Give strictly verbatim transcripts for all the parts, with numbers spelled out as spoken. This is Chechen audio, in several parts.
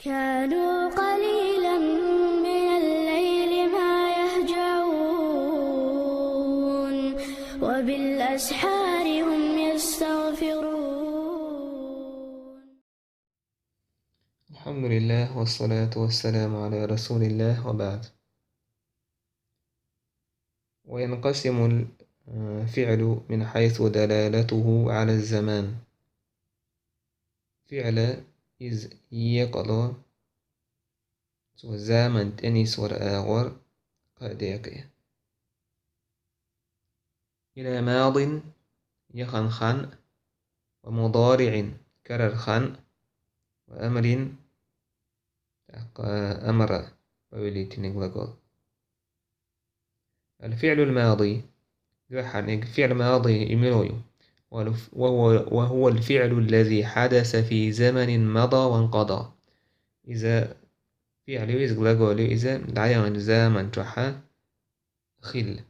كانوا قليلا من الليل ما يهجعون، وبالأسحار هم يستغفرون. الحمد لله، والصلاة والسلام على رسول الله، وبعد. وينقسم الفعل من حيث دلالته على الزمان. Фиъл из екъало цо заман тӀенисвар агӀор кхы а декъе. إلى ماض, яханхьан, ومضارع, карархьан, وأمر, тӀаккха أمر, повелительный глагол. الفعل الماضي, дуьххьарниг, фиъл мади, и муьлха ю? وهو, وهو الفعل الذي حدث في زمن مضى وانقضى. Иза фиъл ю, иза глагол ю, иза дӀаяханчу заман чохь хилла.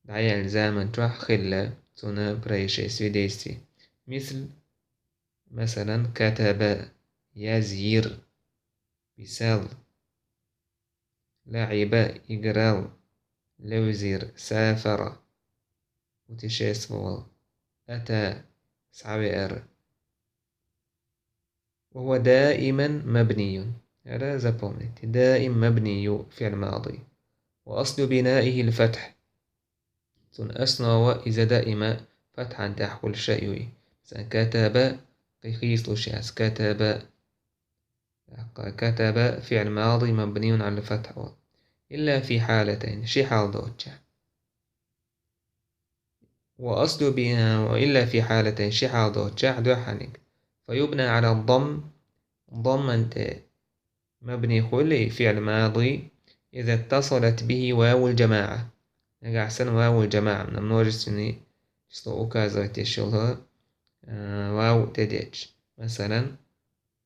ДӀаяьлла заман чохь хилла, цуьнан происшествие, действие. مثل, масалан, كتب, язйира, писал, لعب, играл, левзира, سافر, путешествовал, أتى, схьавеара. وهو دائما مبني. هذا запомните. دائم مبني فعل ماضي. وأصل بنائه الفتح. Цуьнан основа иза даима фатхьан тӀехь хуьлуш ю. Масалан, كتب, кхин хийцалуш яц, كتب. ТӀаккха كتب فعل ماضي مبني على الفتح. إلا في حالتين, ши хьал доцучохь. وأصل بنائه, إلا في حالتين, ши хьал доцучохь, дуьххьарниг. فيبنى على الضم, ضمан тӀе мабни хуьлу и фиъл мади, إذا اتصلت به واو الجماعة. Нагахь санна вавул жамаӀа, множественное число указывать деш йолу, а, вав тӀедеъча. Масалан,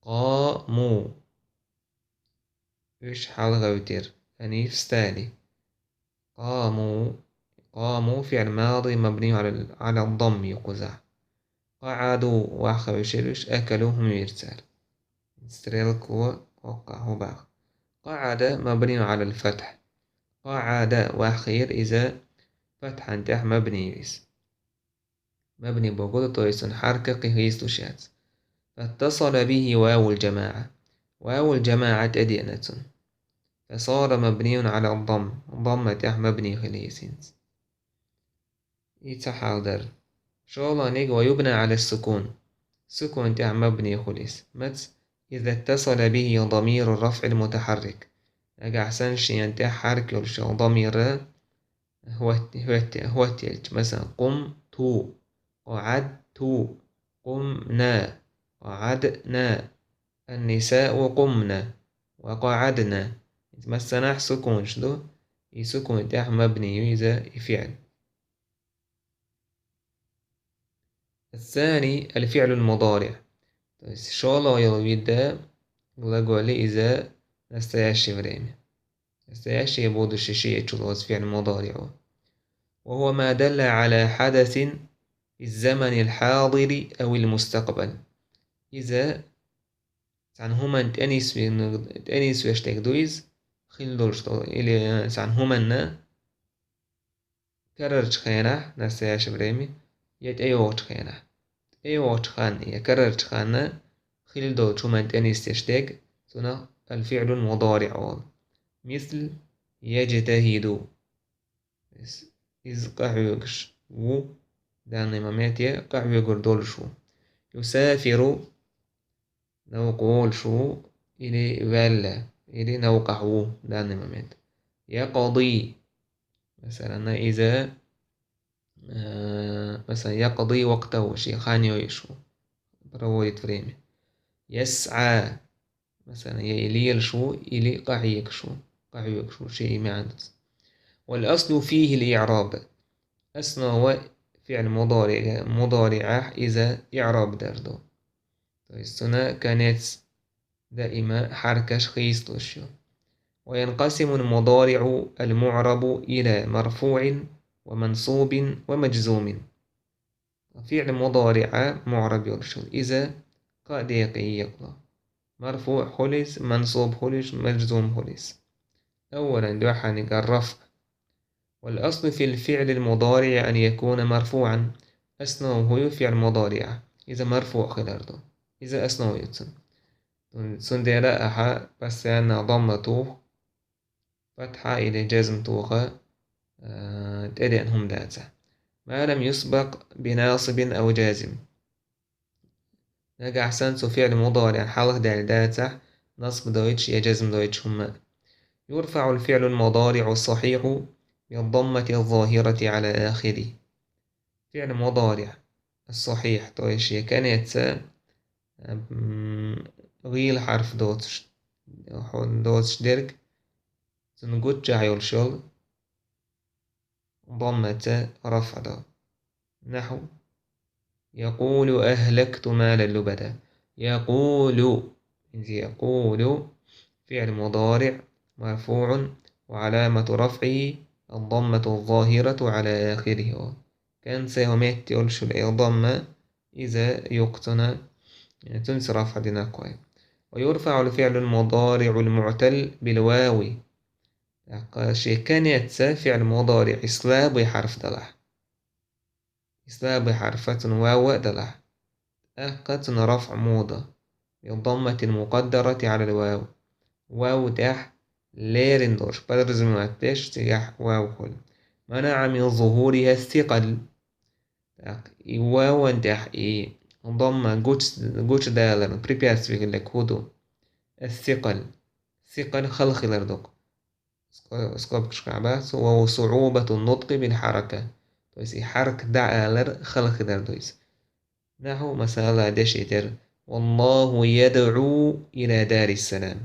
قاموا. Уьш хьалагӀевттира. Они встали. قاموا. قاموا فعل ماضي مبني على ال-، على الضم ю кхузахь. قعدوا, ваххавшира уьш, أكلوا, хӀума йира цара. Стрелка хӀокхахь хӀун боху? قعد مبني على الفتح. قعد, ваххийра иза, фатхьан тӀехь мабни ю иза. Мабни боху, то есть цуьнан хьарка кхин хийцалуш яц. فاتصل به واو الجماعة. Вавул жамаӀа тӀедеъна цунна. فصار مبني على الضم. Дамма тӀехь мабни хила иза хӀинца. И цхьа хьал дара. ШолгӀаниг, ويبنى على السكون. Сукун тӀехь мабни хуьлу иза. Маца? إذا اتصل به ضمير الرفع المتحرك. Нагахь санна шена тӀехь хьарка йолуш йолу дамир хӀотт-, хӀотт-, хӀоттаелча. Масалан, قمت, قعدت, قمنا, قعدنا, النساء قمن, وقعدن. Массанахь сукунаш ду, и сукун тӀехь мабни ю иза и фиъл. الثاني الفعل المضارع. То есть шолгӀа йолу вид глагол иза настоящее время. Настоящее, будущее шиъ чулоцу фиъл мудариъ. وهو ما دل على حدث في الزمن الحاضر أو المستقبل. Иза цхьана хӀуманна тӀенисве-, тӀенисвеш дерг ду иза, хила долуш долу, или цхьана хӀуманна карарчу хенахь, настоящее время, я тӀейогӀучу хенахь. ТӀейогӀучу ханна я карарчу ханна хила долчу хӀуманна тӀенисдеш дерг, цунах الفعل المضارع олу. مثل يجتهد. Иза къахьоьгуш ву, данный момент я къахьоьгур долуш ву. يسافر, новкъа волуш ву, или ваьлла, или новкъахь ву данный момент. يقضي, масалан, иза, э, масалан, يقضي وقته, шен хан йойуш ву, проводит время. يسعى, масалан, я и лелаш ву, или къахьоьгуш ву, къахьоьгуш ву, шен и маьӀна ду. والأصل فيه الإعراب. Основа фиъл мудари-, мудариъехь иза иъраб дар ду. То есть цуьнан конец даима хьаркаш хийцалуш ю. وينقسم المضارع المعرب إلى مرفوع ومنصوب ومجزوم. ФиӀл мудариъ муъраб йолуш йолу иза кхаа декъе екъало. марфуӀ хуьлийс, мансуб хуьлийс, мажзум хуьлийс. Аввалан, дуьххьарниг الرفع. والأصل في الفعل المضارع أن يكون مرفوعا. Основа хӀу ю фиӀл мудариӀа? Иза марфуӀ хилар ду. Иза основа ю цун. Цундела ахьа постоянно дамма туху, фатхьа или жазм тоха, а, тӀедеана хӀума дацахь. ما لم يسبق بناصب أو جازم. Нагахь санна цу фиӀл мудариӀан хьалха даьлла дацахь, насб дойтуш я жазм дойтуш хӀума. يرفع الفعل المضارع الصحيح بالضمة الظاهرة على آخره. ФиӀл мудариӀ ас-сахьихь, то есть шен конецца, м, гӀийла хьарф доцуш, хьо-, доцуш дерг, цунна гуччахь йолуш йолу даммаца рафӀ до. نحو: يقول أهلكت مالا لبدا. يقول، يقول فعل مضارع مرفوع وعلامة رفعه الضمة الظاهرة على آخره. Конце хӀу метта йолуш йолу и дамма, иза юккъе цунна, цуьнца рафӀ дина кхой. ويرفع الفعل المضارع المعتل بالواو. ТӀаккха шен конецца фиӀл мудариӀ и слабый хьарф далахь. И слабый хьарф цунна вав а далахь. ТӀаккха цунна рафӀ муха до? بالضمة المقدرة على الواو. Вав тӀехь лерина долуш, подразумевать деш, цигахь вав хуьлу. منع من ظهورها الثقل. ТӀаккха и ваван тӀехь и дамма гуч-, гучудаларна препятствие хиларг хӀу ду? الثقل. Сикъал хала хилар ду-кх. Ско-, скобкашкахь бац, وهو صعوبة النطق بالحركة. То есть и хьарка дӀаалар хала хилар ду иза. نحو, масала, деши тера: والله يدعو إلى دار السلام.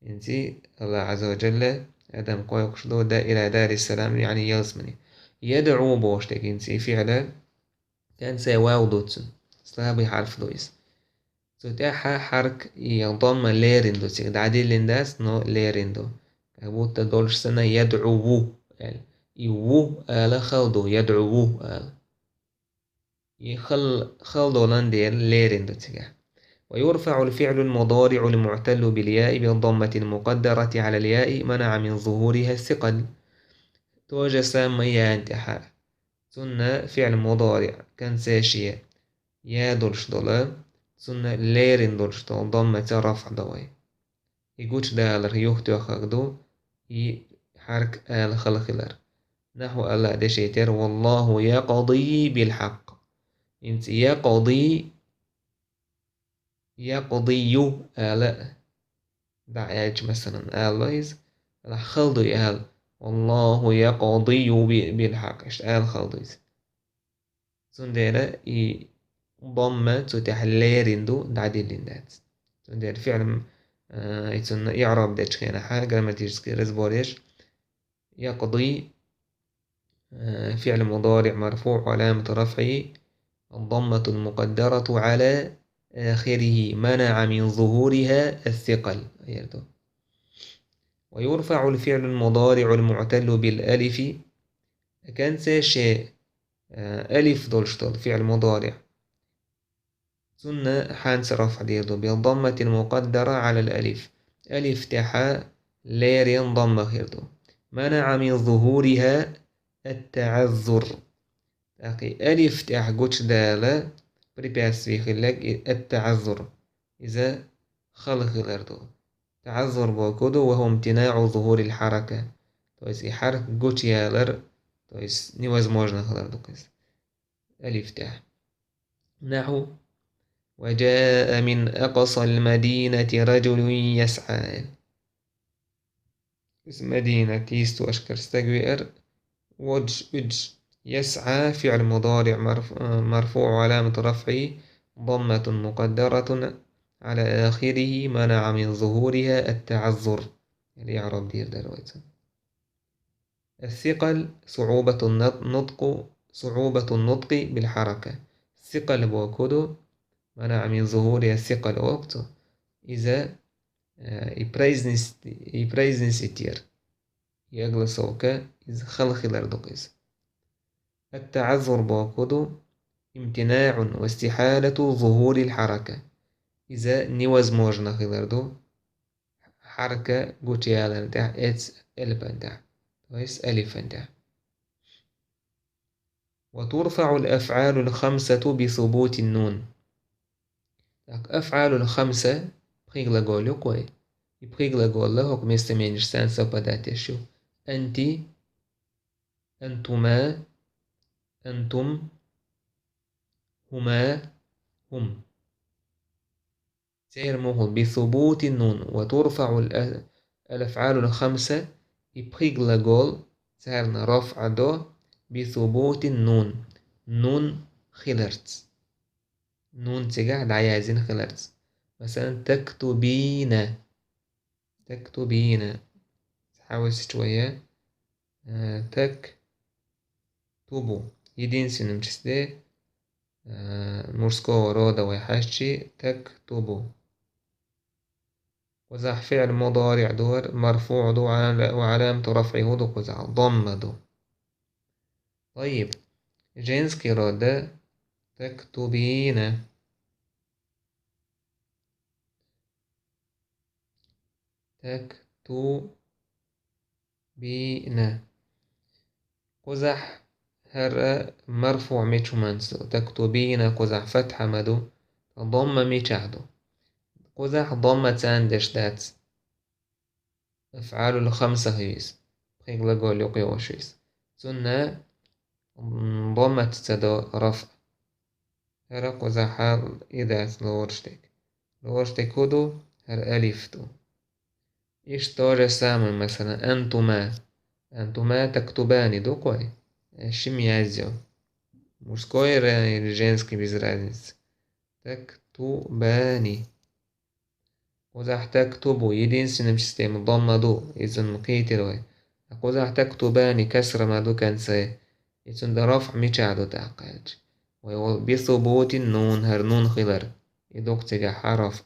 ХӀинца Аллах Азза ва Джалла адам кхойкхуш ду да إلى دار السلام, яъни ялсамани. يدعو бохуш дерг хӀинца фиӀла конце вав ду цунна. Слабый хьарф ду иза. Цу тӀехь хьарка и дамма лерина ду цига. ДӀадиллина дац, но лерина ду. Как будто долуш санна يدعو аьлла. И ву ала хала ду, يدعو ала. И хал-, хала долан дела лерина ду цигахь. ويرفع الفعل المضارع المعتل بالياء بالضمة المقدرة على الياء منع من ظهورها الثقل. То же самое яан тӀехь. Цунна фиӀл мудариӀ конце шен я долуш долу, цунна лерина долуш долу даммаца рафӀ до вай. И гучудалар юхатоьхнарг ду, и хьарка ала хала хилар. نحو, Аллах деши тера: والله يقضي بالحق. ХӀинца يقضي, يقضي ала дӀааьлча, масалан, ала иза, Аллах хала ду и ала. والله يقضي ب-, بالحق. Иштта ала хала ду иза. Цундела и дамма цу тӀехь лерина ду, дӀадиллина дац. Цундела фиӀл, а, и цунна иъраб дечу хенахь грамматический разбор еш: يقضي, а, فعل مضارع مرفوع وعلامة رفعه الضمة المقدرة على آخره منع من ظهورها الثقل. ويرفع الفعل المضارع المعتل بالألف. Конце шен, э, алиф долуш долу фиӀл мудариӀ. Цунна хьанца рафӀ дийр ду? بالضمة المقدرة على الألف. Алиф тӀехь лерина дамма хир ду. منع من ظهورها التعذر. ТӀаккха и алиф тӀехь гучудала препятствие хилларг и التعذر. Иза хала хилар ду. تعذر бохург ду, وهو امتناع ظهور الحركة. То есть и хьарка гучуялар, то есть невозможно хилар ду иза. Алиф тӀехь. نحو: وجاء من أقصى المدينة رجل يسعى. Из Мадинат йистошкара стаг веара, водуш, уьдуш. يسعى فعل مضارع مرف-، مرفوع وعلامة رفعه ضمة مقدرة على آخره منع من ظهورها التعذر. Яъни иъраб дийр дара вай цунна. الثقل صعوبة النط-، نطق، صعوبة النطق بالحركة. Сикъал бохург ду, منع من ظهورها الثقل бохург ду. Иза, э, и произнес-, и произнеситер. И огласовка, иза хала хилар ду иза. التعذر бохург ду امتناع واستحالة ظهور الحركة. Иза невозможно хилар ду хьарка гучаяларна тӀехь, эц элпан тӀехь, то есть алифан тӀехь. وترفع الأفعال الخمسة بثبوت النون. Так, афӀалул хамса пхи глагол ю кхой. И пхи глагол хӀокху местоименашца совпадать еш ю. Анти, антума, антум, хӀума, хӀум. Церан мухӀал: بثبوت النون وترفع الأ-، الأفعال الخمسة, и пхи глагол, царна рафӀ до بثبوت النون, нун хиларца. Нун цигахь дӀаяздина хиларца. Масалан, тактубина. Тактубина. Хьависчу вая, э, тактубу. Единственном числе, э, мужского рода вай хьаьжчи, тактубу. Кхузахь фиӀл мудариӀ ду, марфуӀ ду, ва ала-, ва аламату рафӀихи хӀун ду кхузахь? Дамма ду. Тайиб. Женский род, да? Тактубина. Тактубина. Кхузахь хӀара марфуӀ мича хӀуманца ду? Тактубина кхузахь фатхьа ма ду, ткъа дамма мичахь ду? Кхузахь дамма царна деш дац. АфӀалул хамса хӀу иза. Пхи глагол юкъа йогӀуш иза. Цунна, м, даммаца ца до рафӀ. ХӀара кхузахь хьал и дац лоруш дерг. Лоруш дерг хӀун ду? ХӀара алиф ду. Иштта то же самое, масалан, антума. Антума тактубани ду кхой? Шим язйо. Мужской ра-, или женский, без разницы. Тактубани. Кхузахь тактубу, единственном числе ма дамма ду, иза ма кхийтира вай. Кхузахь тактубани касра ма ду конце, и цунна рафӀ мичахь ду тӀаккха аьлча? Вай волу бисубутин нун, хӀара нун хилар, и ду-кх цигахь хьа рафӀ.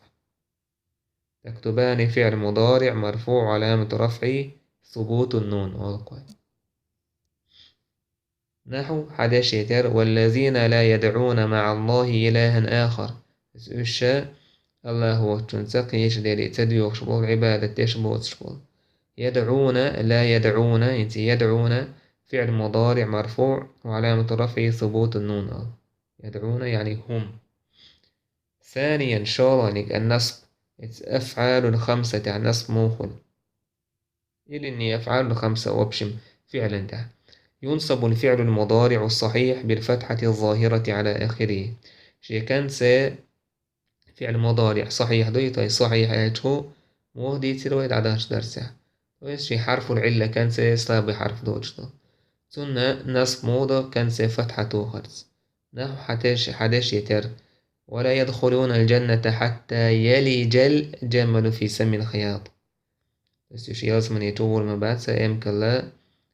Тактубани фиӀл мудариӀ марфуӀ, ва аламату рафӀихи субутун нун, олу-кх вай. Нахьу, хьан деш йитира: «Валлазина ла ядӀуна маӀаллахӀи илахӀан ахар». Иза уьш ша АллахӀ воцчунца кхечу дерриг ца доьхуш болу, Ӏибадат деш боцуш болу. ЯдӀуна, ла ядӀуна, хӀинца ядӀуна фиӀл мудариӀ марфуӀ, ва аламату рафӀихи субутун нун. ЯдӀуна, яъни хӀум. Саниян, шолгӀаниг, ан-насб, иза афӀалул хамсатехь насб муха хуьлу? Или не афӀалул хамса, в общем, фиӀлан тӀехь. Юнсабул фиӀлул мудариӀу сахьихь бил фатхьати ззахирати Ӏала ахирихи. Шен конце фиӀл мудариӀ сахьихь ду, и тай сахьихь аьлча хӀу муха дийцира вай дӀадаханчу дарсехь. То есть шен хьарфул Ӏилла конце слабый хьарф доцуш ду. Цунна насб муха до, конце фатхьа тохарца. Нахьу, хьан деш, хьан деш йитира: «Ва ла ядхулунал джанната хьатта ялиджал джамалу фи саммил хият». То есть уьш ялсамане чу гӀур ма бац, эмкалла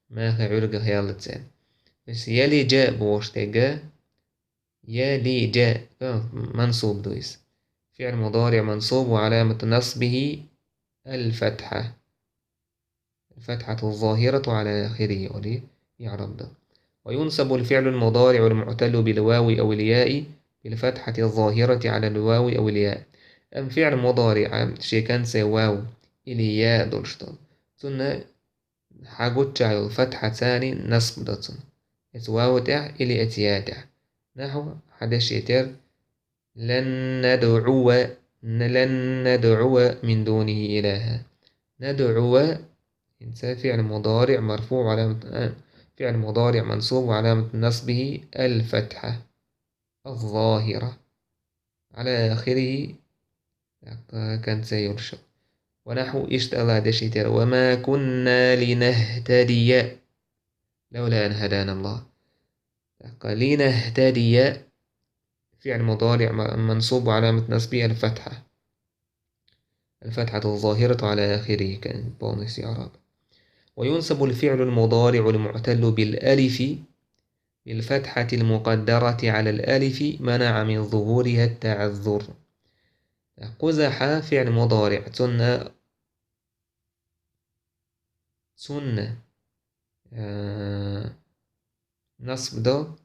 махе Ӏуьргах яллалц. То есть ялиджа бохуш дерг, ялиджа, а, мансуб ду иза. ФиӀл мудариӀ мансуб, ва аламату насбихи аль-фатхьа. الفتحة الظاهرة على آخره، олий, иӀраб ду. وينصب الفعل المضارع المعتل بالواو أو الياء بالفتحة الظاهرة على الواو أو الياء. Амма фиӀл мудариӀ шен конце вав или я долуш долу, цунна хьан гуччахь йолу фатхьа царна насб до цунна. Эца вав тӀехь или эца я тӀехь. Нахьу, хьан деш йитира: «Лан надӀуа, лан надӀуа мин дунихи илахӀа». НадӀуа, хӀинца фиӀл мудариӀ марфуӀ, ва аламат, а, фиӀл мудариӀ мансуб, ва аламату насбихи аль-фатхьа. Аз-захира. Ӏала ахирихи, тӀаккха конце йолуш. Ва нахьу, иштта АллахӀ деш йитира: «Ва ма кунна линахтадия лавла ан хӀаданаллахӀ». ТӀаккха линахтадия, фиӀл мудариӀ ма-, мансуб, ва аламату насбихи аль-фатхьа. الفتحة الظاهرة على آخره كان полностью إعراب. وينصب الفعل المضارع المعتل بالألف بالفتحة المقدرة على الألف منع من ظهورها التعذر. Кхузахь фиӀл мудариӀ цунна, цунна, а, насб до,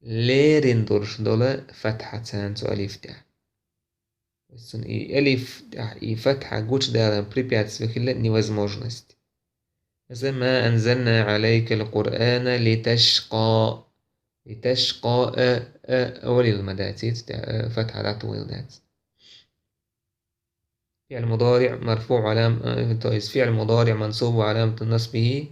леррина долуш долу фатхьа царна цу алиф тӀехь. Цун и алиф тӀехь и фатхьа гучадаларна препятствие хилла, невозможность. Иза: «ما أنزلنا عليك القرآن لتشقى». لتشقى، а, а, а валийла ма дац, цу тӀехь, а, фатхьа дӀатухийла дац. فعل مضارع مرفوع علام-، э, то есть فعل مضارع منصوب وعلامة نصبه،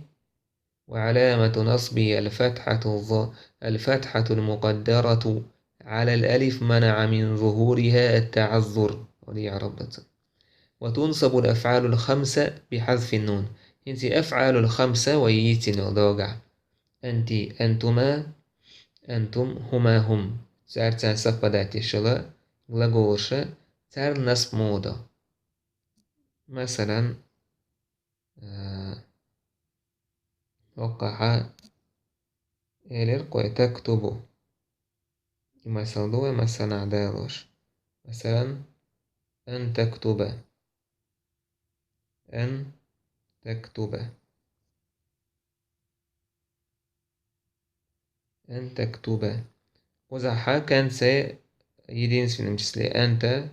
وعلامة نصبه الفتحة الظ-، الفتحة المقدرة على الألف منع من ظهورها التعذر. Вале яӀ раббаца. وتنصب الأفعال الخمسة بحذف النون. ХӀинца и афӀалул хамса вай йийцина йолу догахь. أنت، أنتما، أنتم، هما، هم. Цаьрца совпадать йолу глаголаш, царна насб муха до. Масалан, а, хӀокхахь элира кхуьй: تكتب. И масал ду вай массанхьа далош. Масалан, أن تكتب. أن تكتب. أن تكتب. Кхузахь в конце единственном числе أنت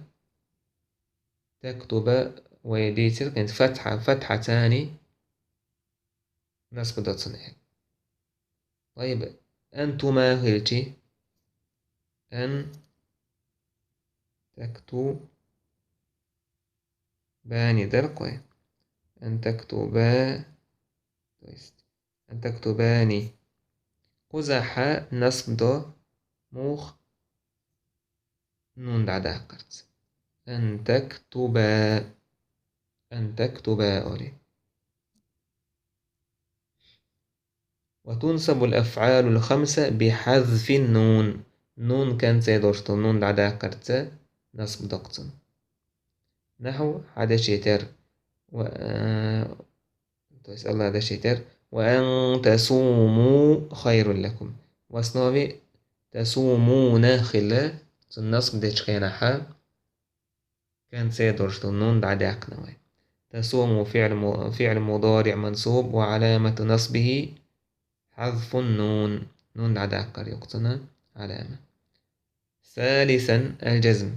تكتب вай дийцира, кхин фатхьа, фатхьаца насб до цунна. طيب، أنتما хилчи, أن تكتبان дара кхуьй. أن تكتبا, то есть أن تكتبان. Кхузахь насб до муха? Нун дӀадаккхарца. أن تكتبا. أن تكتبا олий. وتنصب الأفعال الخمسة بحذف النون. Нун конце долуш долу нун дӀадаккхарца насб до-кх цунна. نحو, хьан деши тера, ва, а, то есть АллахӀан деши тера: وأن تصوموا خير لكم. В основе تصومون хилла, цунна насб дечу хенахь конце долуш долу нун дӀадаьккхина вай. تصوموا فعل م-، فعل مضارع منصوب وعلامة نصبه حذف النون. Нун дӀадаккхар ю-кх цунна Ӏалама. ثالثا الجزم.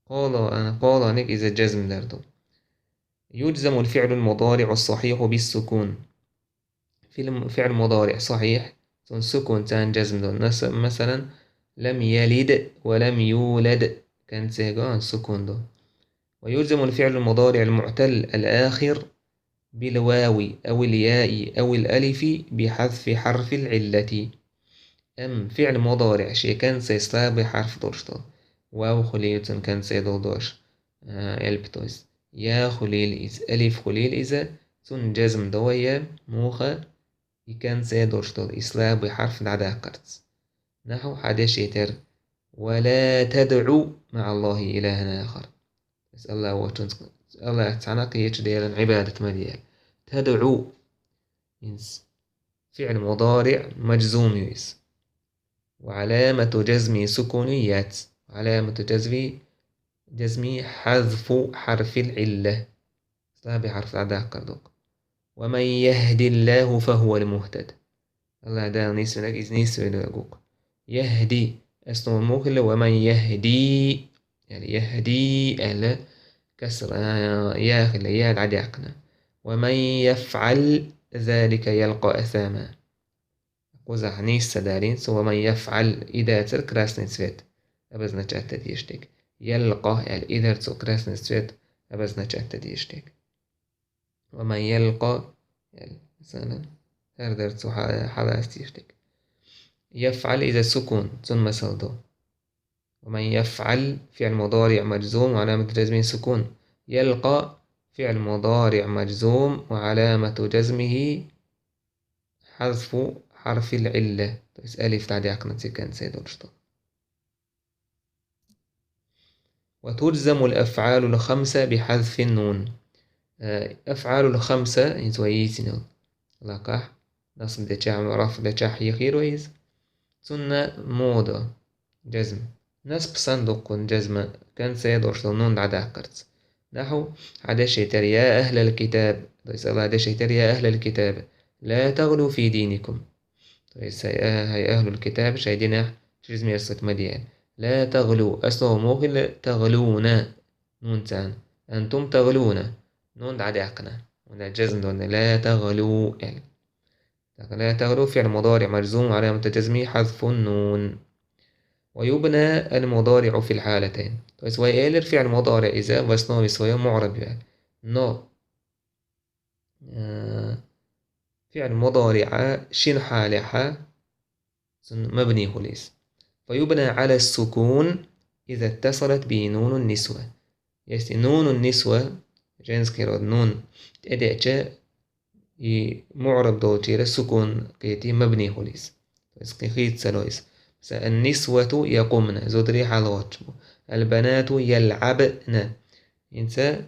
Кхоало-, кхоалгӀаниг иза джазм дар ду. يجزم الفعل المضارع الصحيح بالسكون. Фил-, фиъл мудариъ сахьихь, цунна сукун царна джазм ду. Нас-, масалан, لم يلد ولم يولد, концего сукун ду. ويجزم الفعل المضارع المعتل الآخر بالواو أو الياء أو الألف بحذف حرف العلة. Амма фиъл мудариъ шен конце слабый хьарф долуш долу, вав хуьлийла цунна конце долу дош, а, элп, то есть я хуьлийла иза, алиф хуьлийла иза, цунна джазм до вай, муха, и конце долуш долу и слабый хьарф дӀадаккхарца. نحو, хьан деши тера: ولا تدع مع الله إلها آخر. Ас АллахӀ воцчунца, АллахӀ цхьаьна кхечу делан Ӏибадат ма де. تدع. Иза фиъл мудариъ маджзум ю иза. وعلامة جزمه سكون яц. وعلامة جزمه، جزمه حذف حرف العلة. Слабый хьарф дӀадаккхар ду-кх. ومن يهد الله فهو المهتد. АллахӀ Дала нисвинарг, иза нисвинарг ву-кх. يهدي. Ас нур муха хилла: ومن يهدي. Яъни يهدي аьлла, касра, я хилла, я дӀадаьккхина. ومن يفعل ذلك يلق أثاما. Кхузахь нийса ца далийна цо: ومن يفعل, и дацара красный цвет обозначать дан дезаш дерг. يلق аьлла, и дара цо красный цвет обозначать дан дезаш дерг. ومن يلق, яъни, масалан, хӀара дара цо хьа-, хьалаца дезаш дерг. يفعل иза сукун, цунна масал ду. ومن يفعل فعل مضارع مجزوم وعلامة جزمه سكون. يلق فعل مضارع مجزوم وعلامة جزمه حذف حرف العلة. То есть алиф дӀадаьккхина циган цӀе долуш ду. وتجزم الأفعال الخمسة بحذف النون. Э, афъалул хамса, хӀинца вай йийцина йолу лакхахь, насб дечахь, рафъ дечахь йихийра вай иза. Цунна муха до джазм. Насб санна ду-кх кхунна джазма, конце долуш долу нун дӀадаккхарца. نحو, хьан деши тера: يا أهل الكتاب. То есть АллахӀ деши тера: يا أهل الكتاب لا تغلوا في دينكم. То есть, хӀай, э, хӀай ахӀлул китаб, шайн динехь чрезмерность ма де. لا تغلوا, ас нур муха хилла: تغلون. нун цӀена. أنتم تغلون. Нун дӀадаьккхина. ХӀунда джазм долу. لا تغلو аьлла. Так, لا تغلو فعل مضارع مجزوم وعلامة جزمه حذف النون. ويبنى المضارع في الحالتين. То есть вай элира фиӀл мудариӀ иза в основе своём муӀраб ю аьлла. Но, э, фиӀл мудариӀа шин хьалехьа цунна мабни хуьлу иза. فيبنى على السكون إذا اتصلت به نون النسوة. Если нуну нисва, женский род нун, тӀедеъча, и муӀраб долчуьра сукун кхетий мабни хуьлу иза. То есть кхин хийца ца ло иза. Масала, النسوة يقمن, зударий хьалагӀоттуш бу. البنات يلعبن. ХӀинца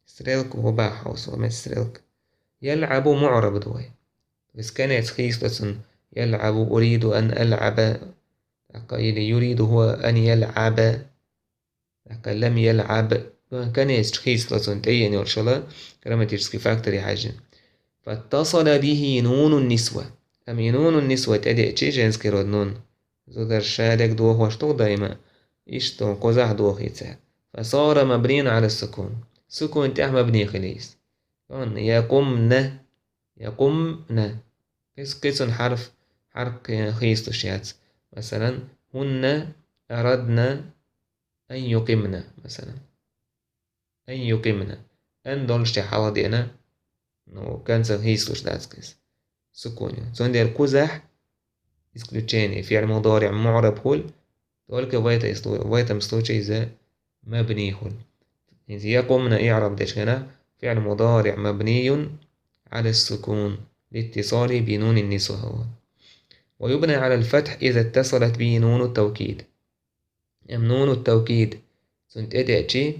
стрелка ву боху хьо, со мет стрелка. يلعب муӀраб ду вай. То есть конец хийцало цунна. يلعب, أريد أن ألعب. ТӀаккха или يريد هو أن يلعب. ТӀаккха لم يلعب. Конецчу хийцало цунна тӀеена йолуш йолу грамматический фактор хьаьжжина. فاتصل به نون النسوة. Амма и нуну нисва тӀедеъча, женский род нун, зударша дерг дохош ду даима, иштта кхузахь дохийта. فصار مبنيا على السكون. Сукун тӀехь мабни хили иза. Цунна يقمن, يقمن. Кхин цунна хьарф, хьарф хийцалуш яц. Масалан, هن أردن أن يقمن, масалан. أن يقمن. Ан долуш тӀе хьалха деана, ну, конца хийцалуш дац кхин иза. Сукун ю. Цундела кхузахь исключение. ФиӀл мудариӀ муӀраб хуьлу, только в этой слу-, в этом случае иза мабни хуьлу. ХӀинца يقمن иӀраб дечу хенахь, فعل مضارع مبني على السكون لاتصاله بنون النسوة هو. ويبنى على الفتح إذا اتصلت به نون التوكيد. Амма нуну тавкид цунна тӀедеъча,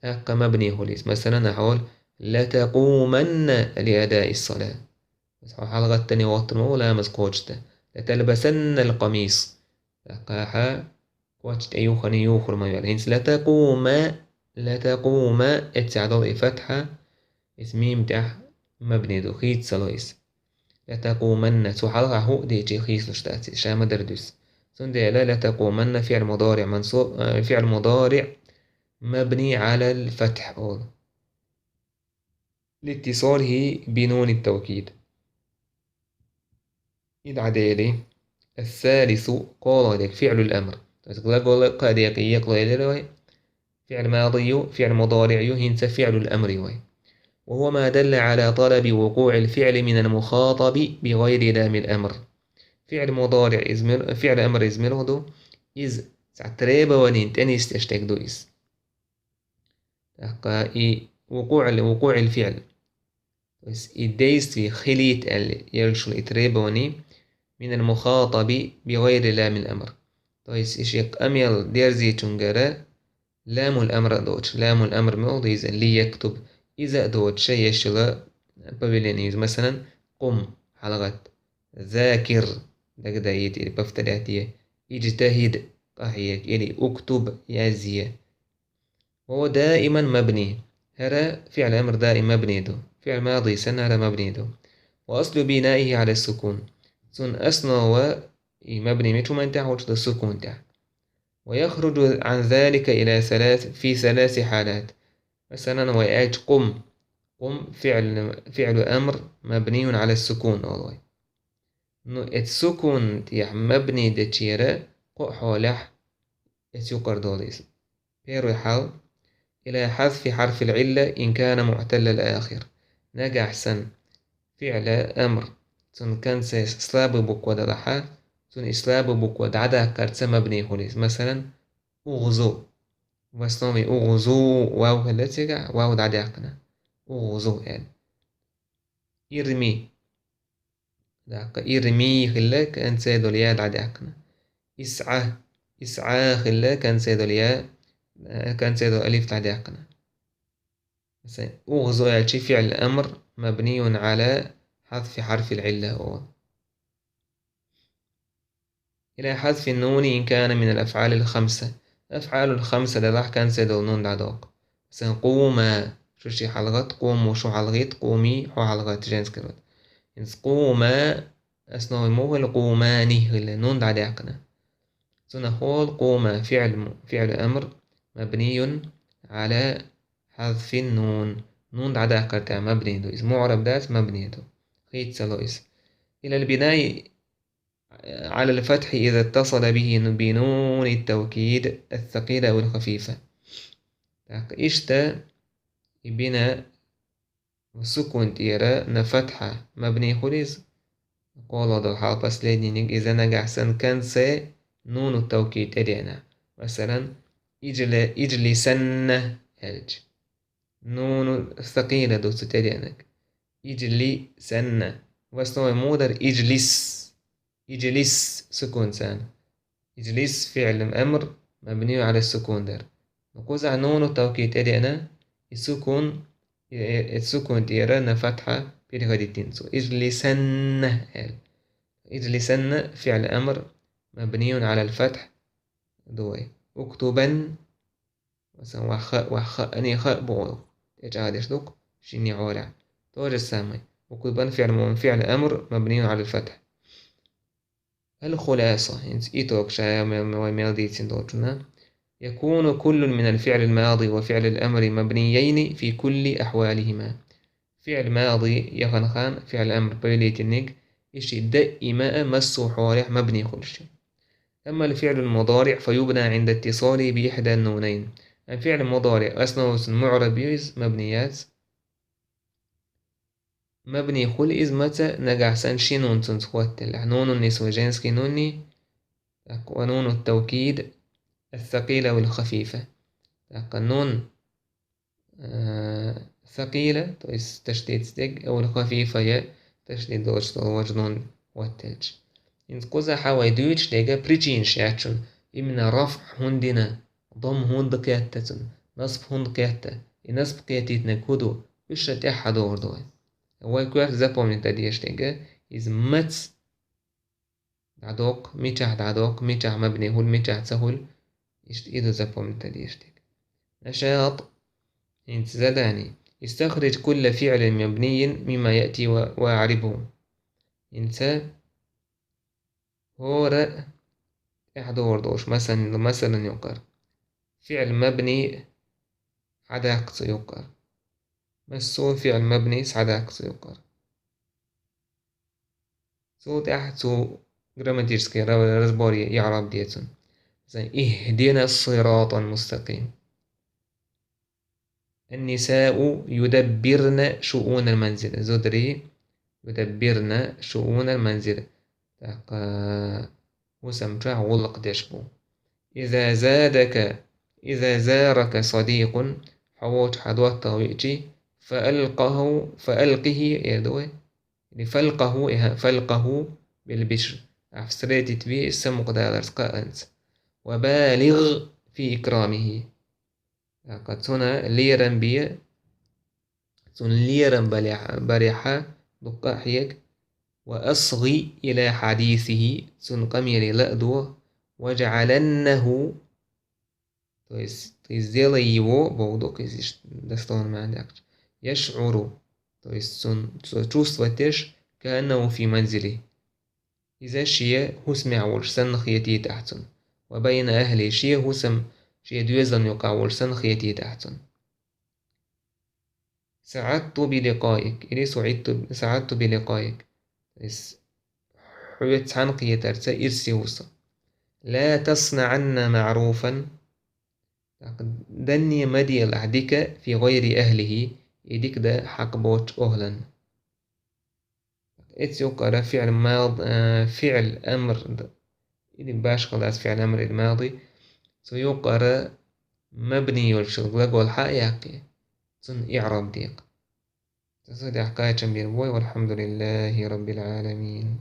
тӀаккха мабни хуьлу иза. Масалан, ахьа олу: لتقومن لأداء الصلاة. Хьо хьалагӀаттане вахтар ма ву ламаз кхочушдан. لتلبسن القميص. ТӀаккха ахьа коч тӀе юххана юхур ма йолу. ХӀинца لتقوم, لتقوم, эццехь долу и фатхьа, иза мим тӀехь мабни ду, хийца ца ло иза. لتقومن, цу хьалха хӀуъа дийча хийцалуш дац иза, ша ма-дарра дуьсу. Цундела لتقومن فعل مضارع منصوب, э, فعل مضارع مبني على الفتح олу. لاتصاله بنون التوكيد. И дӀадели, الثالث, кхоалгӀа дерг, فعل الأمر. То есть глагол кхаа декъе екъало элира вай. ФиӀл мади ю, фиӀл мудариӀ ю, хӀинца фиӀлул амр ю вай. وهو ما دل على طلب وقوع الفعل من المخاطب بغير لام الأمر. ФиӀл мудариӀ иза мил-, фиӀл амр иза мила ду? Иза цхьа требованина тӀенисдеш дерг ду иза. ТӀаккха и وقوع, وقوع الفعل. То есть и действие хилийта аьлла, еллачул и требование, من المخاطب بغير لام الأمر. То есть и шен къамел дерзийчуьнгара ламул амр а доцуш, ламул амр муьлха ду иза, ليكتب, иза а доцуш, еш йолу повеление иза. Масалан, قم, хьалагӀатта, ذاكر, дагадайта или повторять е, اجتهد, къахьега, или اكتب, язъе. وهو دائما مبني. ХӀара фиӀл амр даим мабни ду. ФиӀл мади санна хӀара мабни ду. وأصل بنائه على السكون. Цуьнан основа, и мабни мича хӀуманна тӀехь волчу ду, сукун тӀехь. ويخرج عن ذلك إلى ثلاث، في ثلاث حالات. Масалан, вай аьлча قم. قم فعل، فعل أمر مبني على السكون олу вай. Ну, эцу сукун тӀехь мабни дечуьра кхо хьолехь эцу юкъара долу иза. Первый хьал: إلى حذف حرف العلة إن كان معتل الآخر. Нагахь санна фиӀл амр, цуьнан конце слабый буква далахьа, цунна и слабый буква дӀадаккхарца мабни хуьлу иза. Масалан, اغزو. В основе اغزو вав хилла цигахь, вав дӀадаьккхина. اغزو аьлла. ارمي. ТӀаккха ارمي хилла, конце долу я дӀадаьккхина. اسع. اسعى хилла, конце долу я, э, конце долу алиф дӀадаьккхина. Масалан, اغزو аьлча фиӀл амр مبني على حذف حرف العلة олу. إلى حذف النون إن كان من الأفعال الخمسة. أفعال الخمسة далахь конце долу нун дӀадоккху. Масалан, قوما, шу ши хьалагӀатта, قوموا, шу хьалагӀитта, قومي, хьо хьалагӀатта, женский род. ХӀинца قوما, основа муха хилла, قوماني хилла, нун дӀадаьккхина. Цунах олу قوما فعل م-, فعل أمر مبني على حذف النون. Нун дӀадаккхар тӀехь мабни ду. Иза муӀраб дац, мабни ду. Хийцало иза. إلى البناء على الفتح إذا اتصل به بنون التوكيد الثقيلة أو الخفيفة. ТӀаккха иштта и бина сукун тӀера на фатхьа мабни хуьлу иза, кхоалгӀа долу хьал последниниг, иза нагахь санна конце нуну тавкид тӀедеана. Масалан, иджли-, иджлисанна аьлча. Нуну сакъийла ду цу тӀедеанарг. Иджлисанна. В основе мудар иджлис. Иджлис сукун царна. Иджлис фиӀл амр мабнию ала сукун дара. Ну кхузахь нуну тавкид тӀедеана, и сукун, и, и, и сукун тӀера на фатхьа переходить дина цо. Иджлисанна аьлла. Иджлисанна фиӀл амр мабниюн ала фатхь ду вай. Уктубан, масалан, ваха, ваха, ани ха боху. ТӀечӀагӀдеш ду-кх шинне гӀолехь. То же самое. Уктубан фиӀл м-, фиӀл амр мабниюн ала фатхь. الخلاصة, хӀинца итог ша м-, м-, вай мел дийцина долчунна. يكون كل من الفعل الماضي وفعل الأمر مبنيين في كل أحوالهما. ФиӀл мади яхана хан, фиӀл амр повелительник, и ши даима а массо а хьолехь мабни хуьлуш ю. أما الفعل المضارع فيبنى عند اتصاله بإحدى النونين. Амма фиӀл мудари основа цун муӀраб ю иза, мабни яц. Мабни хуьлу иза маца, нагахь санна ши нун цунца хӀоттаеллехь. Нунун нисва, женский нуни, тӀаккха ва нуну тавкид, ас-сакъила вал хафифа. ТӀаккха нун, а, сакъила, то есть ташдид стег, вал хафифа я, ташдид долуш долу важа нун хӀоттаелча. ХӀинца кхузахь вай дуьйцуш дерг причинаш яц шуна, именно рафъ хӀунда дина, дамма хӀунда кхетта цунна, насб хӀунда кхетта, и насб кхетийтинарг хӀун ду, уьш ша тӀаьхьа догӀур ду вай. Вай коьрта запомнить дан дезаш дерг, иза маца дӀадоккху, мичахь дӀадоккху, мичахь мабни хуьлу, мичахь ца хуьлу, иштта и ду запомнить дан дезаш дерг. نشاط, хӀинца задание. استخرج كل فعل مبني مما يأتي و-، وأعربه. ХӀинца хӀора тӀаьхьа догӀур долуш, масалан, масалан юкъара. ФиӀл мабни хьадаккха цу юкъара. Массо а фиӀл мабни схьадаккха цу юкъара. Цул тӀаьхьа цу грамматический ра-, разборе яӀраб де цунна. Масалан, اهدنا الصراط المستقيم. النساء يدبرن شؤون المنزل. Зударий يدبرن شؤون المنزل. ТӀаккха хӀусам чохь гӀуллакх деш бу. إذا زادك، إذا زارك صديق, хьо волчу хьан доттагӀа веачи, فألقه، فألقه, эр ду вай. Или فالقه, и хӀа, فالقه بالبشر. Ахь встретить ве иза самукъадаларца, кхаанца. وبالغ في إكرامه. ТӀаккха цунна лерам бе, цунна лерам балехь-, барехьа дуккха а хьега. وأصغ إلى حديثه, цунна къамеле ла а догӀа. واجعلنه, то есть, ты сделай его, боху ду-кх иза иштта дословно маьӀна даьккхича, يشعر, то есть, цунна, цо чувствовать деш, كأنه في منزله. Иза шен хӀусамехь волуш санна хетийта ахь цунна. وبين أهله, шен хӀусам, шен доьзална юкъахь волуш санна хетийта ахь цунна. سعدت بلقائك или سعدت، سعدت بلقائك. То есть, хьоьца цхьаьна кхетарца ирсе ву со. لا تصنعن معروفا. ТӀаккха данне ма делахь дика في غير أهله, и дика дан хьакъ боцучу охӀланна. Эцу юкъара фиӀл мад-, э, фиӀл амр д-, или башхалла дац фиӀл амр или мади, цу юкъара мабни йолчу глагол хьа а яккхий, цунна иӀраб декъа. Цу сагӀа кхачам бийр бой, валхьамдулиллахи раббил гӀаламин.